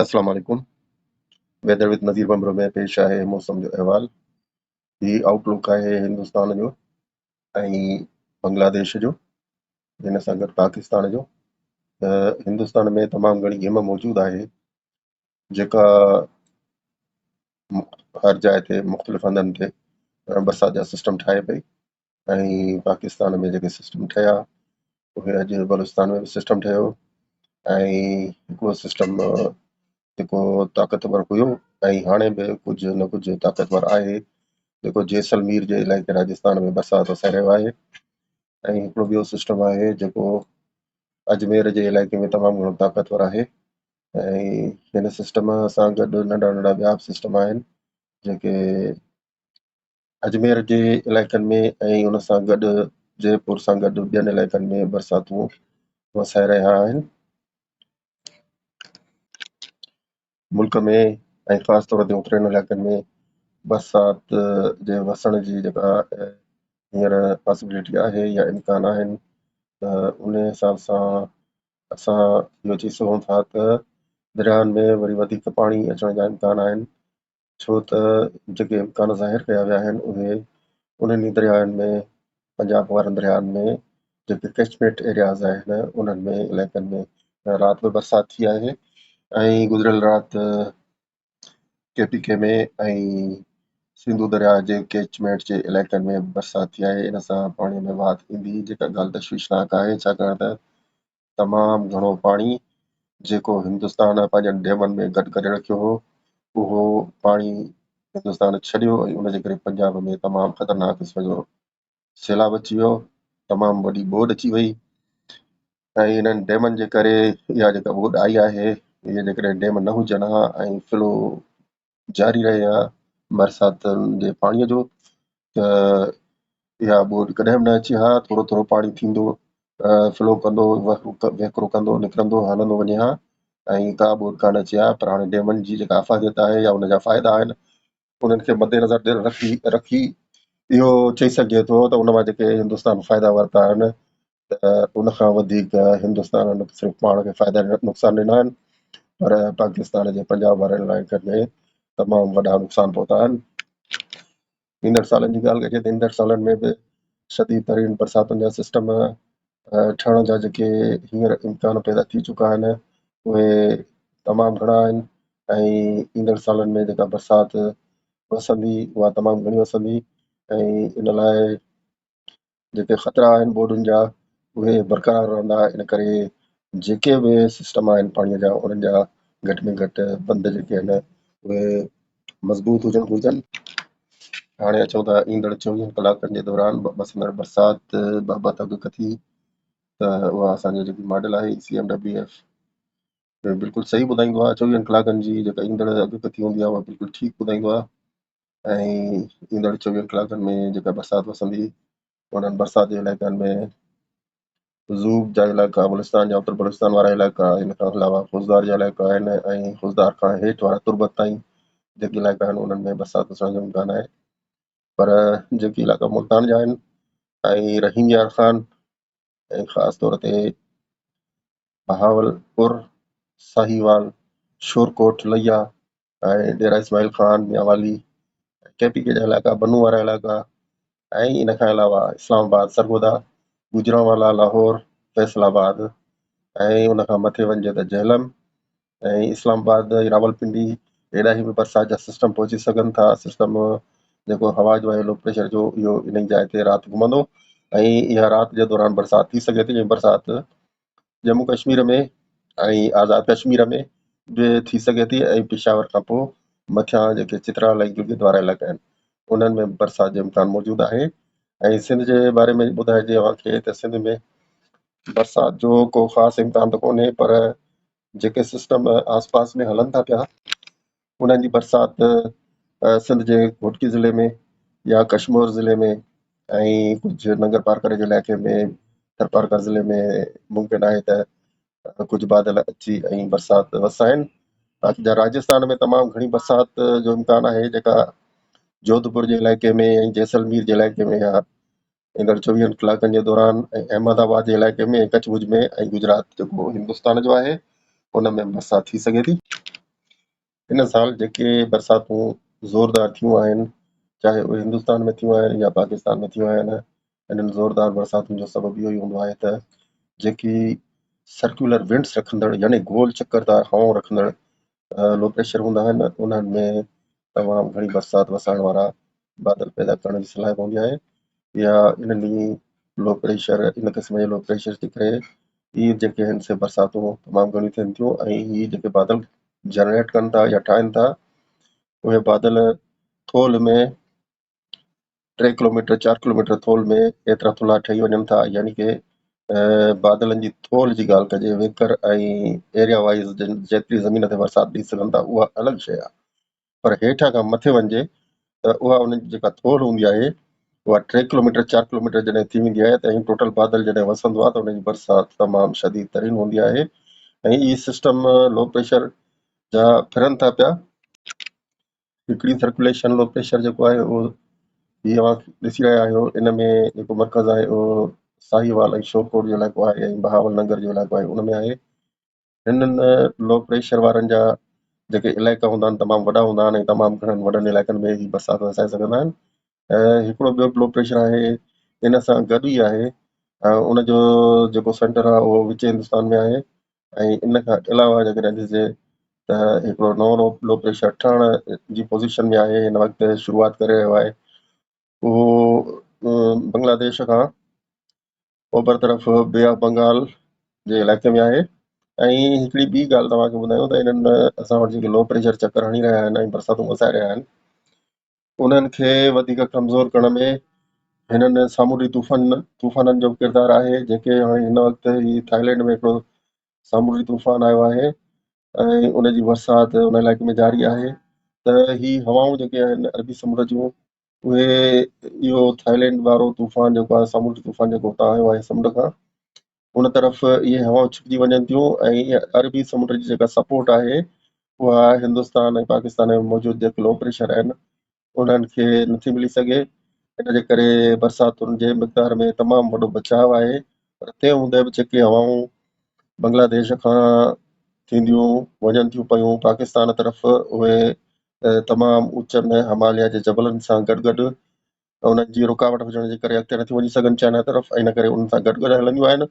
السلام عليڪم weather with Nazir Bhambhro ۾ پيش آهي موسم جو احوال. هي آئوٽ لڪ آهي هندستان جو ۽ بنگلاديش جو، هن سان گڏ پاڪستان جو. ته هندستان ۾ تمام گهڻي گهم موجود آهي جيڪا هر جاء تي مختلف هنڌن تي برسات جا سسٽم ٺاهي پئي ۽ پاڪستان ۾ جيڪي سسٽم ٺهيا اهي اڄ بلوچستان ۾ به سسٽم ٺهيو ۽ هڪڙو سسٽم جيڪو طاقتور هيو ۽ هاڻي به ڪجهه نه ڪجهه طاقتور آهي، جيڪو جيسلمير جي علائقي راجستان ۾ برسات وسائي رهيو آهي ۽ هڪڙو ٻيو سسٽم آهي جيڪو اجمير جي علائقي ۾ تمام گهڻو طاقتور آهي ۽ هن سسٽم سان گڏ ننڍا ننڍا ٻيا به سسٽم آهن جيڪي اجمير جي علائقن ۾ ۽ ان سان گڏ جئپور سان گڏ ٻين علائقن ۾ برساتون وسائي رهيا آهن. ملڪ ۾ ۽ خاص طور تي اترين علائقن ۾ برسات جي وسڻ جي جيڪا هينئر پاسبلٽي آهي يا امڪان آهن ته ان حساب سان اسان اهو چئي سگهون ٿا ته درياهن ۾ وري وڌيڪ پاڻي اچڻ جا امڪان آهن. ڇو ته جيڪي امڪان ظاهر ڪيا ويا آهن اهي انهن ئي درياهن ۾ پنجاب وارن درياهن ۾ جيڪي ڪيچمينٽ ايرياز آهن انهن ۾ علائقن ۾ رات به برسات ٿي آهي ۽ گذريل رات ڪي پي ڪي ۾ ۽ سنڌو درياهه جي ڪيچمينٽ جي علائقن ۾ برسات ٿي آهي. ان سان پاڻي ۾ واڌ ايندي جيڪا ڳالهه تشويشناڪ آهي، ڇاڪاڻ ته تمام گهڻو پاڻي جيڪو هندستان پنهنجن ڊيمن ۾ گڏ ڪري رکيو هو اهو پاڻي هندستان ڇڏيو ۽ ان جي ڪري پنجاب ۾ تمام خطرناڪ قسم جو سيلاب اچي ويو، تمام وڏي ٻوڏ اچي وئي ۽ انهن ڊيمن جي ڪري اها جيڪا ٻوڏ آئي آهي، اهي جيڪڏهن ڊيم نه هجن ها ۽ فلو جاري رهي ها برساتن جي پاڻيء جو ته اها ٻوڏ ڪڏهن به نه اچي ها. ٿورو ٿورو پاڻي ٿيندو، فلو ڪندو، وهڪرو ڪندو، نڪرندو هلندو وڃي ها ۽ ڪا ٻوڏ ڪانه اچي ها. پر هاڻي ڊيمن جي جيڪا افاديت آهي يا ان جا فائدا آهن انهن کي مد نظر رکي اهو چئي سگهجي ٿو ته ان مان جيڪي هندستان فائدا ورتا آهن ته ان کان وڌيڪ هندستان نه صرف پاڻ کي فائدا نقصان ڏنا آهن پر پاڪستان جي پنجاب وارن علائقن ۾ تمام وڏا نقصان پهتا آهن. ايندڙ سالن جي ڳالهه ڪجي ته ايندڙ سالن ۾ به شديد ترين برساتن جا سسٽم ٺهڻ جا جيڪي هينئر امڪان پيدا ٿي چڪا آهن اهي تمام گهڻا آهن ۽ ايندڙ سالن ۾ جيڪا برسات وسندي اها تمام گهڻي وسندي ۽ ان لاء جيڪي خطرا آهن ٻوڏن جا اهي برقرار رهندا. ان ڪري جيڪي به سسٽم آهن پاڻي جا انهن جا گهٽ ۾ گهٽ بند جيڪي آهن اهي مضبوط هجڻ گهرجن. هاڻي اچون ٿا ايندڙ چوويهن ڪلاڪن جي دوران وسندڙ برسات بابت اڳڪٿي ته اها اسان جو جيڪي ماڊل آهي سي ايم ڊبليو ايف بلڪل صحيح ٻڌائيندو آهي. چوويهن ڪلاڪن جي جيڪا ايندڙ اڳڪٿي هوندي آهي اها بلڪل ٺيڪ ٻڌائيندو آهي ۽ ايندڙ چوويهن ڪلاڪن ۾ جيڪا برسات وسندي انهن برساتي علائقن ۾ زوب جا علائقا، بلوچستان جا اتر بلوچستان وارا علائقا، ان کان علاوه خضدار جا علائقا آهن ۽ خضدار کان هيٺ وارا تربت تائين جيڪي علائقا آهن انهن ۾ برسات وسڻ جو امڪان آهي. پر جيڪي علائقا ملتان جا آهن ۽ رحيم يار خان ۽ خاص طور تي بهاولپور، ساهيوال، شورڪوٽ، ليا ۽ ڊيرا اسماعيل خان، ميانوالي، ڪي پي ڪي جا علائقا، بنو وارا علائقا ۽ ان کان علاوه اسلام آباد، سرگوڌا، گوجرانوالا، لاهور، فيصل آباد ۽ ان کان مٿي وڃجي ته جهلم ۽ اسلام آباد ۽ راولپنڊي هيڏانهن به برسات جا سسٽم پهچي سگهن ٿا. سسٽم جيڪو هوا جو آهي لو پريشر جو اهو ان جاء تي رات گهمندو ۽ اها رات جي دوران برسات ٿي سگهي ٿي ۽ برسات ڄمون ڪشمير ۾ ۽ آزاد ڪشمير ۾ به ٿي سگهي ٿي ۽ پشاور کان پوء مٿيان جيڪي چترال ۽ گلگت وارا علائقا آهن انهن ۾ به برسات جو امڪان موجود آهي. ۽ سنڌ جي باري ۾ ٻڌائجي اوهان کي ته سنڌ ۾ برسات جو ڪو خاص امڪان ته ڪونهي پر جيڪي سسٽم آس پاس ۾ هلن ٿا پيا انهن جي برسات سنڌ جي گهوٽڪي ضلعي ۾ يا ڪشمور ضلعي ۾ ۽ ڪجهه ننگر پارڪر جي علائقي ۾ ٿرپارڪر ضلعي ۾ ممڪن آهي ته ڪجهه بادل اچي ۽ برسات وسائن. باقي جا راجستان ۾ تمام گهڻي برسات جو امڪان آهي جيڪا جوڌپور جي علائقي ۾ ۽ جيسلمير جي علائقي ۾ يا ايندڙ چوويهن ڪلاڪن جي دوران ۽ احمد آباد جي علائقي ۾ ڪڇ ڀڄ ۾ ۽ گجرات جيڪو هندستان جو آهي ان ۾ برسات ٿي سگهي ٿي. هن سال جيڪي برساتون زوردار ٿيون آهن، چاهي اهي هندستان ۾ ٿيون آهن يا پاڪستان ۾ ٿيون آهن، انهن زوردار برساتن جو سبب اهو ئي هوندو آهي ته جيڪي سرڪيولر ونڊس رکندڙ يعني گول چڪردار هوائون رکندڙ لو پريشر هوندا آهن، انهن ۾ تمام گهڻي برسات وسائڻ وارا بادل پيدا ڪرڻ جي صلاحيت هوندي آهي يا انهن ئي لو پريشر ان قسم جي لو پريشر جي ڪري ئي جيڪي آهن سي برساتون تمام گهڻيون ٿين ٿيون ۽ هي جيڪي بادل جنريٽ ڪن ٿا يا ٺاهن ٿا اهي بادل ٿولهه ۾ 3 ڪلوميٽر 4 ڪلوميٽر ٿولهه ۾ ايترا ٿلها ٺهي وڃن ٿا، يعني ڪي بادلن جي ٿولهه جي ڳالهه ڪجي ويڪر ۽ ايريا وائيز جيتري زمين تي برسات ڏئي سگهن ٿا اها الڳ شيء آهي، پر هيٺان کان مٿي وڃجي ته اها ان جي جيڪا ٿولهه هوندي آهي اها 3 ڪلوميٽر 4 ڪلوميٽر جڏهن ٿي ويندي آهي ته ۽ ٽوٽل بادل جڏهن وسندو آهي ته ان جي برسات تمام شديد ترين هوندي آهي ۽ هي سسٽم لو پريشر جا ڦرن ٿا پيا. هڪڙي سرڪوليشن لو پريشر جيڪو آهي اهو هي اوهان ڏسي رهيا آهيو، ان ۾ جيڪو مرڪز آهي اهو ساهيوال ۽ شورڪوٽ جو علائقو آهي ۽ بهاول ننگر جو علائقو آهي ان ۾ آهي. هنن لو پريشر وارن جا جيڪي علائقا هوندا آهن تمام وڏا هوندا آهن ۽ تمام گهڻن وڏن علائقن ۾ هي برسات وسائي سگهندا آهن. ۽ هڪڙو ٻيو لو پريشر آهي ان سان گڏ ئي آهي ۽ ان جو جيڪو سينٽر آهي اهو وچ هندستان ۾ آهي ۽ ان کان علاوه جيڪڏهن ڏسجي ته هڪڙو نئون لو پريشر ٺهڻ جي پوزيشن ۾ آهي، هن وقت شروعات ڪري رهيو آهي، اهو بنگلاديش کان اوڀر طرف بي آف بنگال جي علائقي ۾ آهي. ۽ هڪڙي ٻي ڳالهه توهان کي ٻڌايون ته انهن اسان وٽ جيڪي لو پريشر چڪر هڻي رهيا آهن ۽ برساتون وسائي رهيا آهن، انهن کي وڌيڪ ڪمزور ڪرڻ ۾ هنن سامونڊي طوفانن جو به ڪردار آهي، جيڪي هاڻي هن وقت هي ٿائيلينڊ ۾ هڪڙو سامونڊي طوفان آيو آهي ۽ ان جي برسات ان علائقي ۾ جاري آهي ته هي هوائون جيڪي آهن عربي سمنڊ جون اهي اهو ٿائيلينڊ وارو طوفان جيڪو آهي سامونڊي طوفان جيڪو اتان آيو آهي سمنڊ کان ان طرف اهي هوائون ڇڪجي وڃن ٿيون ۽ عربي سمنڊ جي جيڪا سپورٽ آهي اها هندستان ۽ پاڪستان ۾ موجود جيڪي لو پريشر آهن انهن کي نٿي ملي سگهي، ان جي ڪري برساتن جي مقدار ۾ تمام وڏو بچاء آهي. پر تنهن هوندي به جيڪي هوائون بنگلاديش کان ٿينديون وڃن ٿيون پيون پاڪستان طرف، اهي تمام اوچن هماليا جي جبلن سان گڏ گڏ انهن جي رڪاوٽ هجڻ جي ڪري اڳتي نٿيون وڃي سگهن چائنا طرف، ان ڪري انهن سان گڏ گڏ هلنديون آهن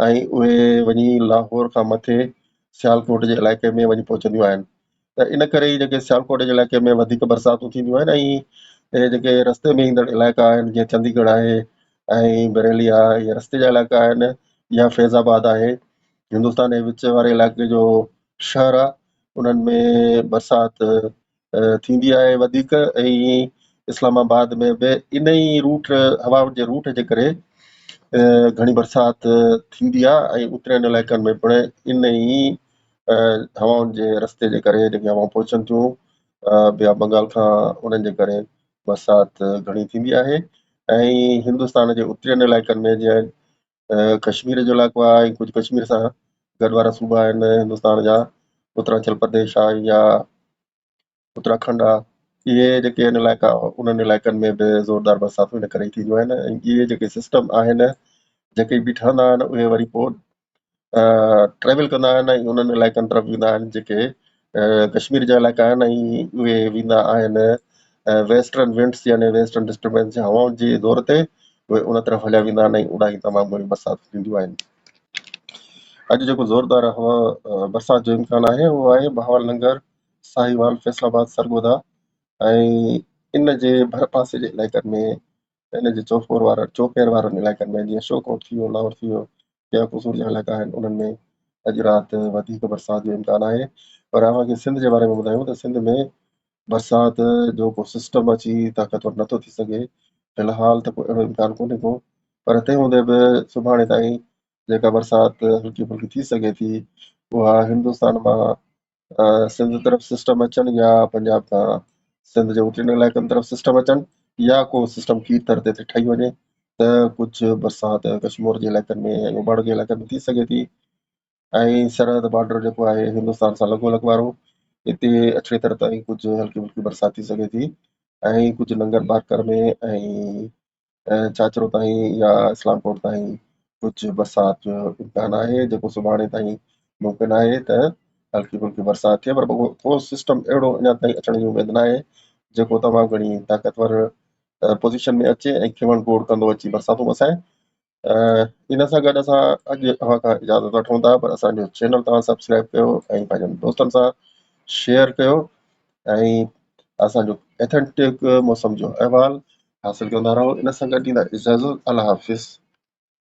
۽ اهي وڃي لاهور کان مٿي سيالڪوٽ جي علائقي ۾ وڃي پهچنديون آهن. ته ان ڪري ئي جيڪي سيالڪوٽ جي علائقي ۾ وڌيڪ برساتون ٿينديون آهن ۽ اهي جيڪي رستي ۾ ايندڙ علائقا آهن جيئن چندي ڳڙهه آهي ۽ بريلي آهي، اهي رستي جا علائقا آهن يا فيض آباد آهي هندستان جي وچ واري علائقي جو شهر آهي، انهن ۾ برسات ٿيندي آهي وڌيڪ ۽ اسلام آباد ۾ به ان ئي روٽ هوا جي روٽ جي ڪري گهڻي برسات ٿيندي آهي ۽ اترين علائقن ۾ پڻ ان ئي هوائن جي رستي جي ڪري جيڪي هوائون پهچن ٿيون بي آف بنگال کان انهن جي ڪري برسات گهڻي ٿيندي آهي. ۽ هندستان جي اترين علائقن ۾ جيئن ڪشمير جو علائقو آهي ۽ ڪجهه ڪشمير سان گڏ وارا صوبا آهن هندستان جا، اترانچل پرديش آهي يا اتراکنڊ آهي، اهي جيڪي آهن علائقا انهن علائقن ۾ به زوردار برساتون ان ڪري ئي ٿينديون آهن. ۽ اهي جيڪي سسٽم آهن جيڪي به ٺهندا آهن اهي وري پوء ٽريول ڪندا آهن ۽ انهن علائقن طرف ويندا آهن جيڪي ڪشمير جا علائقا آهن ۽ اهي ويندا آهن ويسٽرن ونڊس يعني ويسٽرن ڊسٽربنس جي هوائن جي زور تي اهي ان طرف هليا ويندا آهن ۽ اڏاهي تمام گهڻي برسات ٿينديون آهن. اڄ جيڪو زوردار هوا برسات جو امڪان آهي اهو آهي بهاول ننگر، ساهيوال، فيصل آباد، سرگوڌا ۽ ان جي ڀر پاسي جي علائقن ۾ ان جي چوڦور وارن چوڦير وارن علائقن ۾ جيئن شوڪوٽ ٿي ويو، لاهور ٿي ويو يا قصور جا علائقا آهن انهن ۾ اڄ رات وڌيڪ برسات جو امڪان آهي. پر اوهان کي سنڌ جي باري ۾ ٻڌايون ته سنڌ ۾ برسات جو ڪو سسٽم اچي طاقتور نٿو ٿي سگهي، في الحال ته ڪو اهڙو امڪان ڪونهي ڪو، پر تنهن هوندي به سڀاڻي تائين جيڪا برسات هلڪي ڦلڪي ٿي سگهي ٿي اها هندستان مان سنڌ طرف سسٽم اچن يا پنجاب کان سنڌ جي اترين علائقن طرف سسٽم اچن يا ڪو سسٽم کير ٿر تي ٺهي وڃي ته ڪجهه برسات ڪشمور جي علائقن ۾ ۽ اوڀاڙو جي علائقن ۾ ٿي سگهي ٿي. ۽ سرحد بارڊر جيڪو آهي هندستان سان لڳو لڳ وارو اتي اڇڙي ٿر تائين ڪجهه هلڪي ڦلڪي برسات ٿي سگهي ٿي ۽ ڪجهه ننگر پارڪر ۾ ۽ ڇاڇرو تائين يا اسلام ڪوٽ تائين ڪجهه برسات جو امڪان آهي، جيڪو سڀاڻي تائين ممڪن آهي ته هلڪي ڦلڪي برسات ٿئي پر ڪو سسٽم اهڙو اڃا تائين اچڻ جي اميد ناهي جيڪو تمام گهڻي طاقتور پوزيشن ۾ اچي ۽ کيوڻ گوڙ ڪندو اچي برساتون وسائي. ان سان گڏ اسان اڄ اوهان کان اجازت وٺون ٿا پر اسان جو چينل توهان سبسڪرائب ڪيو ۽ پنهنجن دوستن سان شيئر ڪيو ۽ اسان جو اٿينٽڪ موسم جو احوال حاصل ڪندا رهو. ان سان گڏ ڏيندا اجازت، الله حافظ.